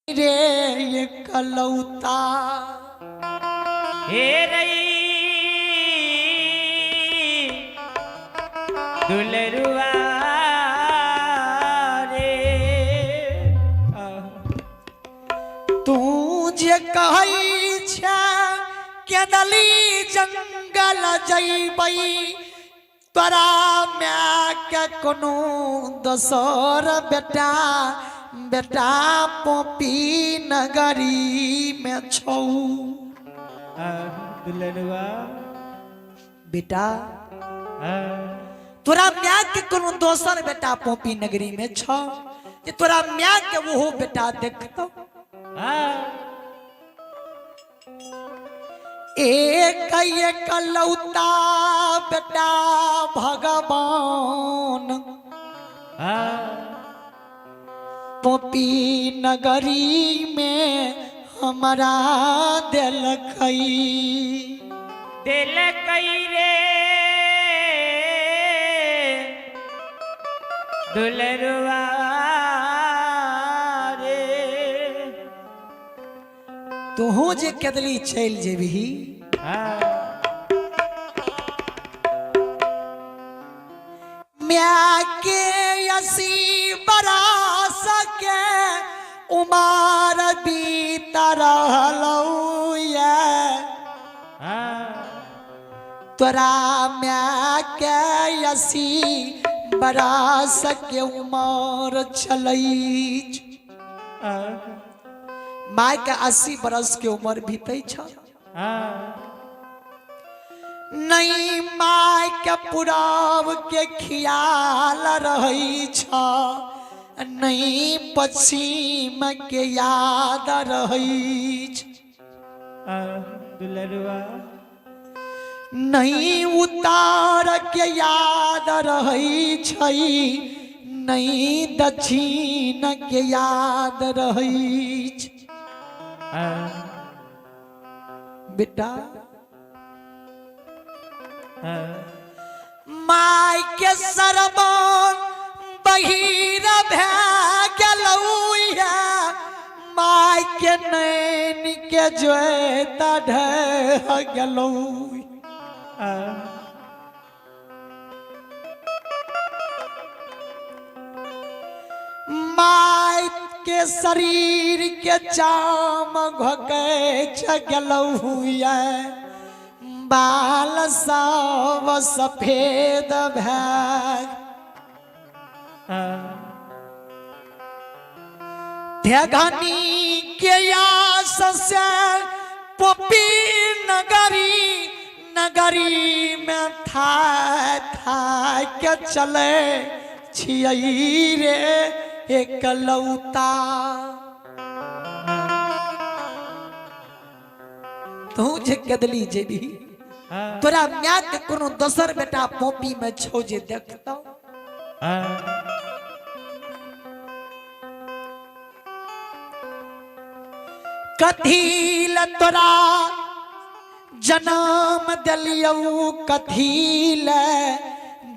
रे एकलौता। हे रई दुलरुआ रे। तू जे कहै छै केदली जंगल जैबै, तोरा माय के कोनो दोसर बेटा बेटा पोपी नगरी में छौ। दुलरुआ बेटा, तोरा माय के कोनो दोसर बेटा पोपी नगरी में छौ जे तोरा माय के ओहो बेटा देखतौ? एक एकलौता बेटा भगवान पोपी नगरी में हमरा देलकै। देलकै रे दुलरुआ रे। तुहू जे केदली चलि जेबही, माय के 80 बरस के उमर बीत रहलौ ये, तोरा माय के 80 बरस के उमर छलै। माय के 80 बरस के उमर बीतै छ नहीं, माय के पुराव के ख्याल रहै छ, नहीं पश्चिम के याद रहै छ, दुलरुआ नहीं उतार के याद रहै छै, नहीं दक्षिण के याद रहै छै। बेटा, माय के सरबन बहिर भए गेलौ ये, माय के नैन के जोता ढह गेलौ। माय के शरीर के चाम घोकै गेलौ ये, बाल सब सफेद भए धेघनी के आस से पोपी नगरी नगरी में था था के चले छियै रे एकलौता। तू जे केदली जेबी, तोरा माय के कोनो दोसर बेटा पोपी में छौ जे देखतौ? कथी ल तोरा जनम दिलियौ, कथी ल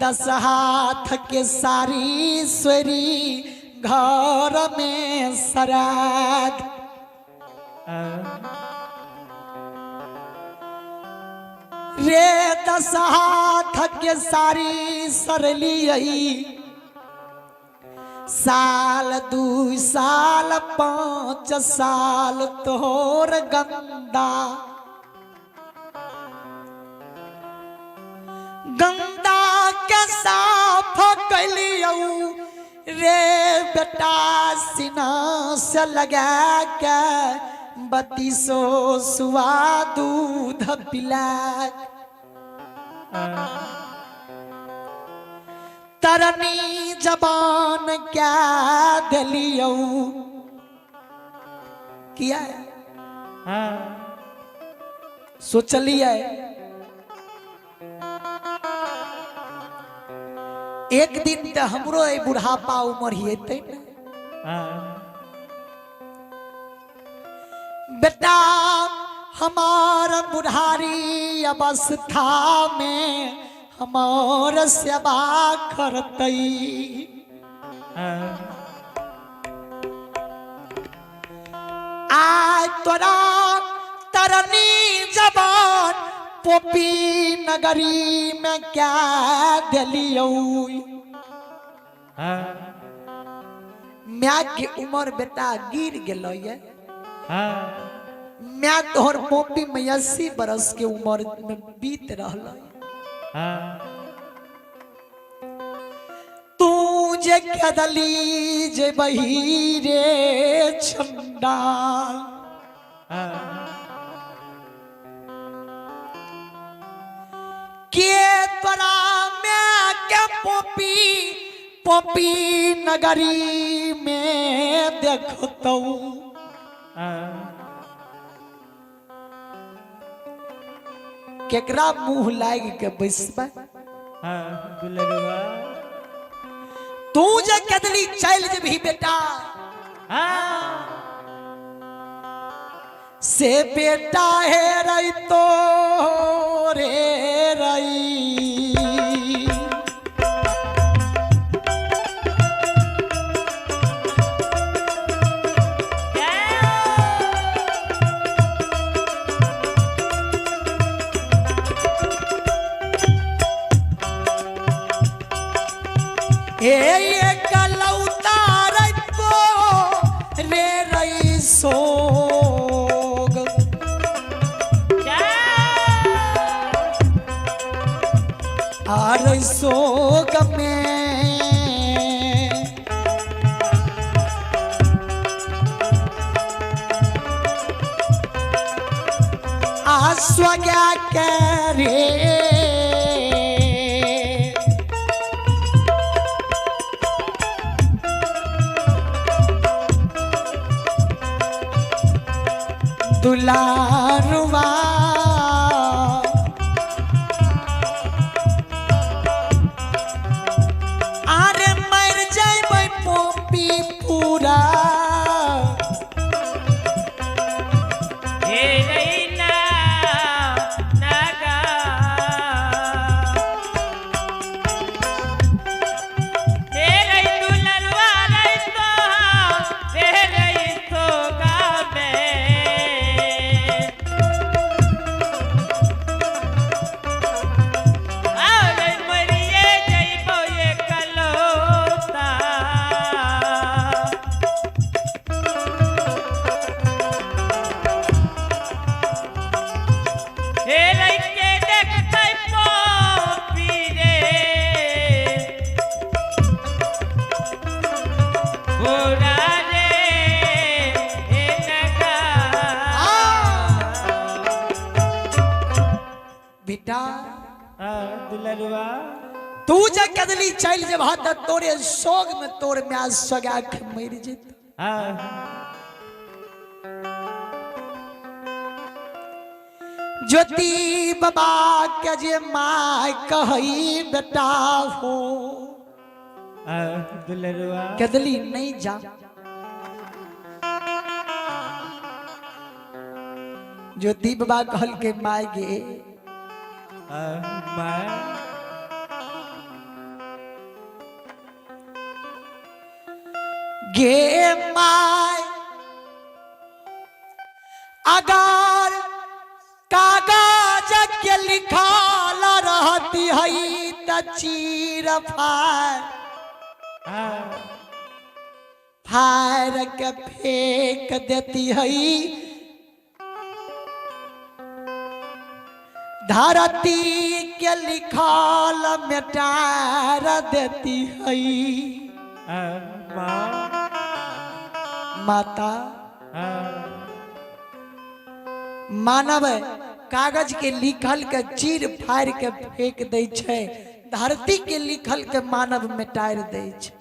10 हाथ के सारी सोरी घर में सराध रे, 10 हाथ के सारी सरलियई, साल 2 साल 5 साल तोहर गंदा गंदा के साफ कैलियौ रे बेटा, सीना से लगा के 32 सुआ दूध पिला, तरनी जबान क्या दिलियौ। किया सोचलिए एक दिन तो हमरो ए बुढ़ापा उमर हेतै ने बेटा, हमार बुढ़ारी अवस्था में हमार सेवा करतई। तोरा तरनी जबान पोपी नगरी में क्या दिलियौ। My के उम्र बेटा गिर गेलो ये। My तोहर पोपी में 80 बरस के उम्र में बीत रहल। तू जे कदली जे बही रे चंडाल के तोरा my के पोपी पोपी नगरी में देखतौ। केकरा मुंह लाग के बैसबे? दुलरुआ तू जे कदली चल जेबही बेटा से बेटा हे रही तो रे रही सोग आर सोग में आस्वगा करे दुलारुआ आरे मर जाए पोपी पूरा बेटा दुलरुआ तू जे कदली चल जब हाथ तोरे सोग में तोर म्याज सगा के मर जेत। ज्योति बाबा के जे my कही बेटा हो दुलरुआ कदली नहीं जा। ज्योति बाबा कहल के my गे गे my अगर कागज के लिखाल रहती है त चीर फाड़ फाड़ के फेंक देती है धरती के लिखाल मिटार देती है। माता मानव कागज के लिखल के चीर फाड़ के फेंक दै छै, धरती के लिखल के मानव मिटार दै छै।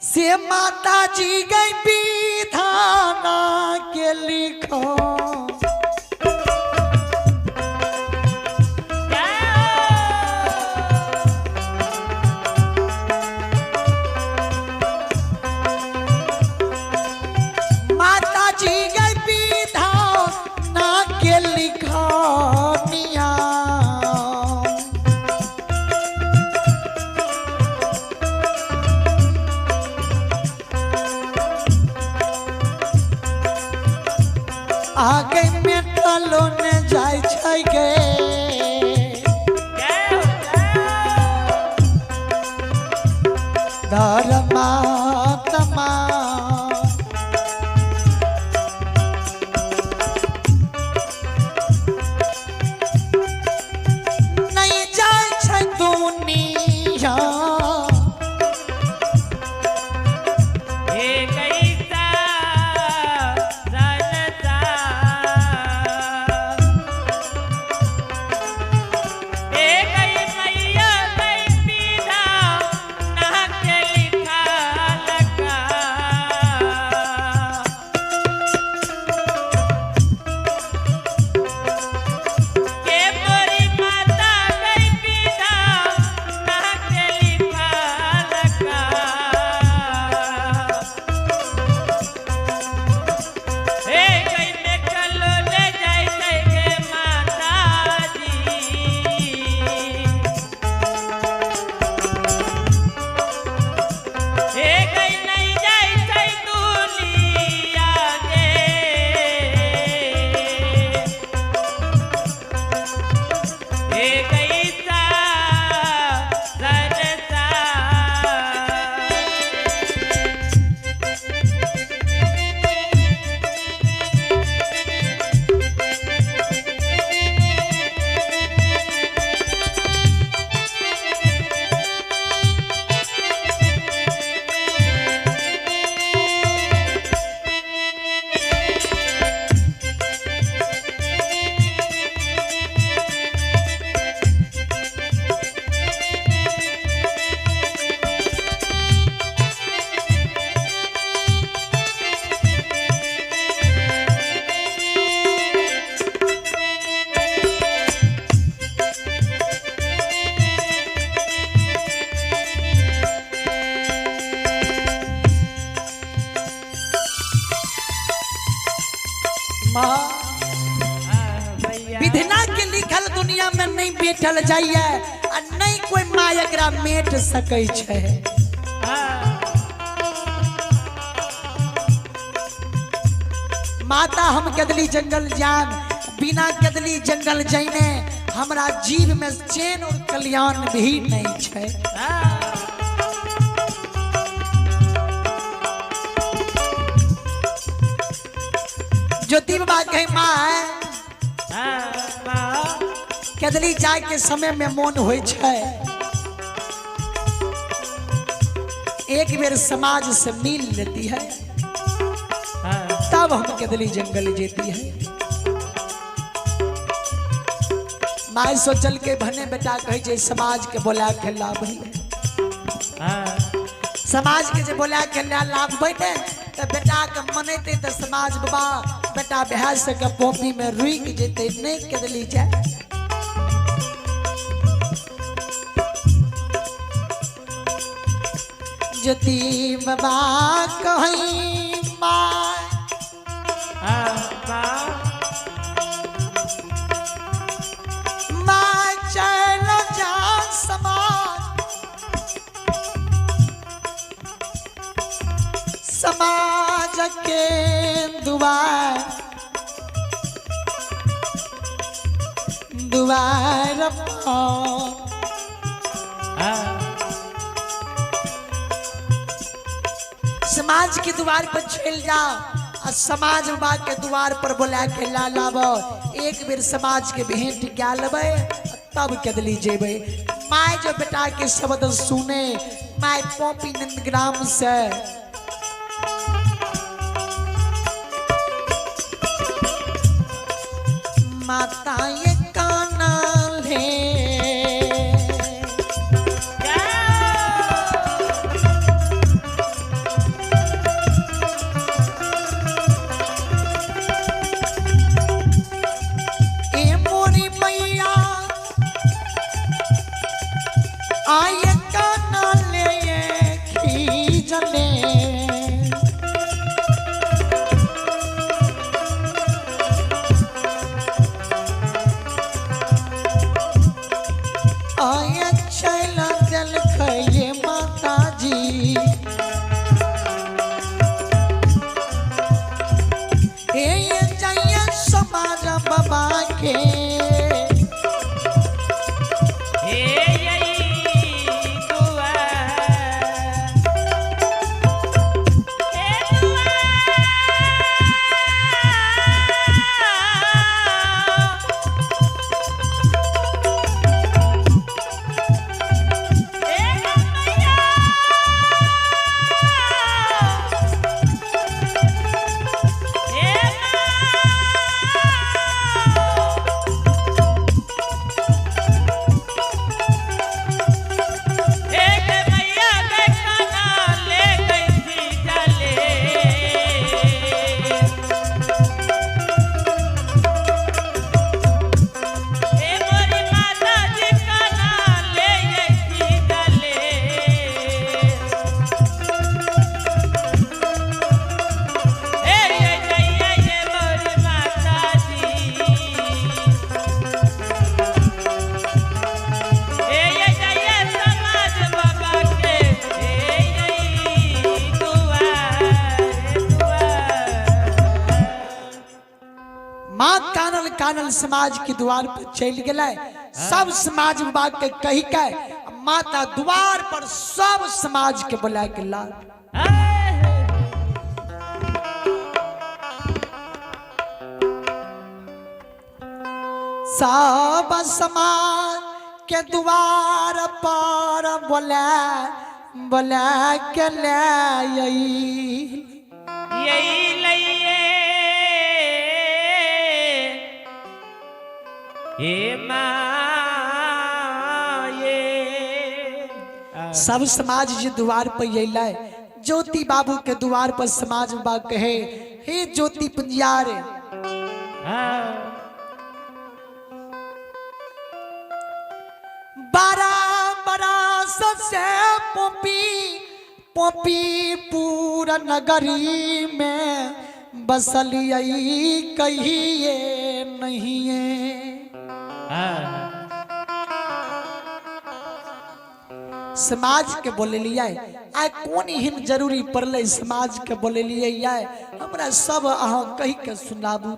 से माता जी गई विधाना के लिखो माता जी गई विधाना के लिखो निया। मेटलो ने जाय छै गे। जय हो जय हो। धर्मात्मा नहीं जाय छै दुनिया। हे कैसा संसार, हे गई मैया गई पीधा नाक लिखा लगा। के मोरी माता गई पीधा नाक लिखा लगा। हे गई मेटलो ले जाय छै गे माताजी। हे गई नहीं जाय छै दुनिया गे। हे गई सा संसार। माँ हाँ भैया। विधना के लिखल दुनिया में नहीं बेटल जाइए आ नहीं कोई माँ एकरा मेट सकै छै। हाँ माता हम कदली जंगल जान, बिना कदली जंगल जैने हमरा जीव में चैन और कल्याण भी नहीं छै। हाँ ज्योति बाबा कहे माँ हाँ माँ। कदली जाय के समय में मोन होइ छै एक बेर समाज से मिल लेती है हाँ तब हम कदली जंगल जेती है। माय सोचल के भने बेटा कहे छै समाज के बोला के लाभ है। हाँ समाज के जे बोला के लाभ ने तो बेटा के मनेते तो समाज बाबा बेटा भए सके पोपी में रुक जेते नहीं कदली जाए। ज्योति बाबा कहीं माँ हाँ माँ। माँ चल जा समाज, समाज के दुआर दुआर पर। हाँ समाज के द्वार पर चल जा आ समाज बाबा के द्वार पर बोला के ला लाबो, एक बेर समाज के भेंट क्या लेबै तब कदली जेबै। My जो बेटा के शब्द सुने my Poppy Nandgram से माता ये काना ले ए मोरी मैया आय काना ले खींचले आय चला दिल खये माता जी ए जाइए समाज बाबा। कानल समाज के द्वार पर चल गेलै। सब समाज बाबा के कही के माता द्वार पर सब समाज के बुला के ला। सब समाज के द्वार पर बोला बोला के ले यही लइए हे माँ ये। सब समाज जे द्वार पर अयलै, ज्योति बाबू के द्वार पर समाज बाबा कहे, हे ज्योति पुंजियार, बारह बरस से पोपी पोपी पूरा नगरी में बसलियई कहिए नहीं है। समाज के बोललियै आइ कोन एहन जरूरी पड़लै समाज के बोललियै आइ हमरा सब अहाँ कहि के सुनाबू।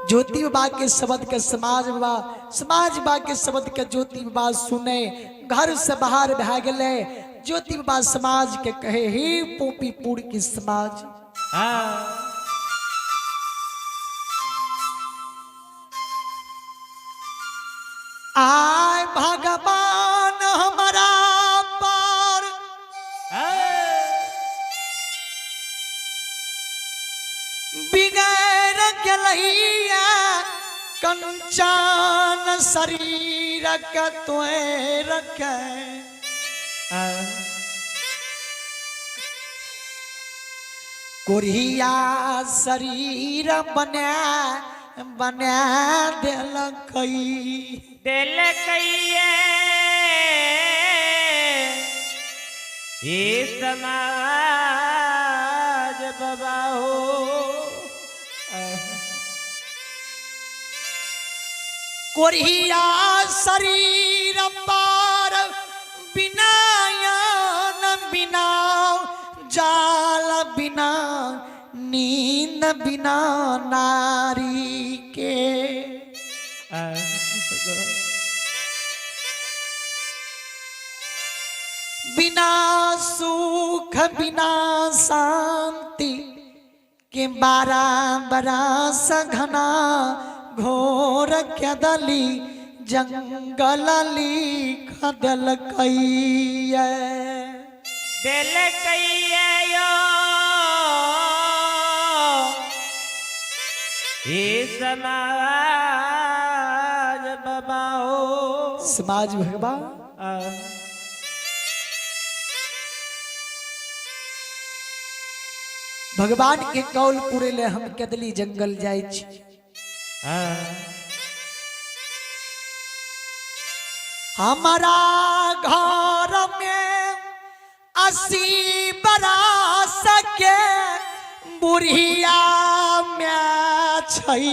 ज्योति बाबा के शब्द के समाज बाबा, समाज बाबा के शब्द के ज्योति बाबा सुने, घर से बाहर भए गेलै। ज्योति बाबा समाज के कहे, हे पोपीपुर की समाज, आय भगवान हमारा पर बिगड़ गेलैया कंचन शरीर के तोय रखे, कोरिया शरीर बना बना देलकै देलकैये हे समाज बाबा हो। कोरिया शरीर पार बिना यान बिना जाल बिना नींद बिना नारी के, बिना सुख बिना शांति के बारह बरस घना घोर के दली जंगल लिख देलकैये देलकैये यो हे समाज बाबा हो। समाज भगवान भगवान के कौल पूरे ले हम केदली जंगल जाय छी। हमारा घर में 80 बरस के बुढ़िया में छै,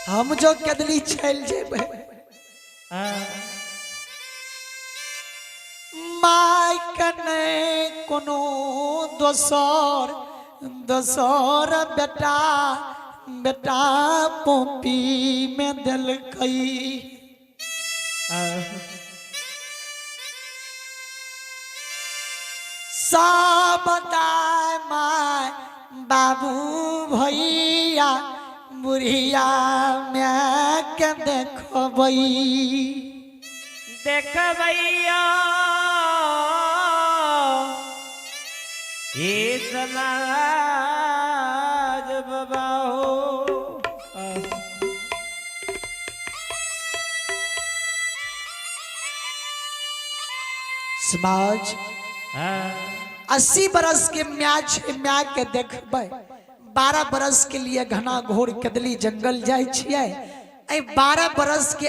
हम जो केदली चल जेबै my कने कोनो दोसर दोसर बेटा बेटा पोपी में देलकै। सब दाय my बाबू भैया बुढ़िया माय के देखबै देखबैया हे समाज बाबा हो। समाज 80 बरस के म्याज छै, म्या के देखबै 12 बरस के लिए घना घोर कदली जंगल जाय छियै। एहि 12 बरस के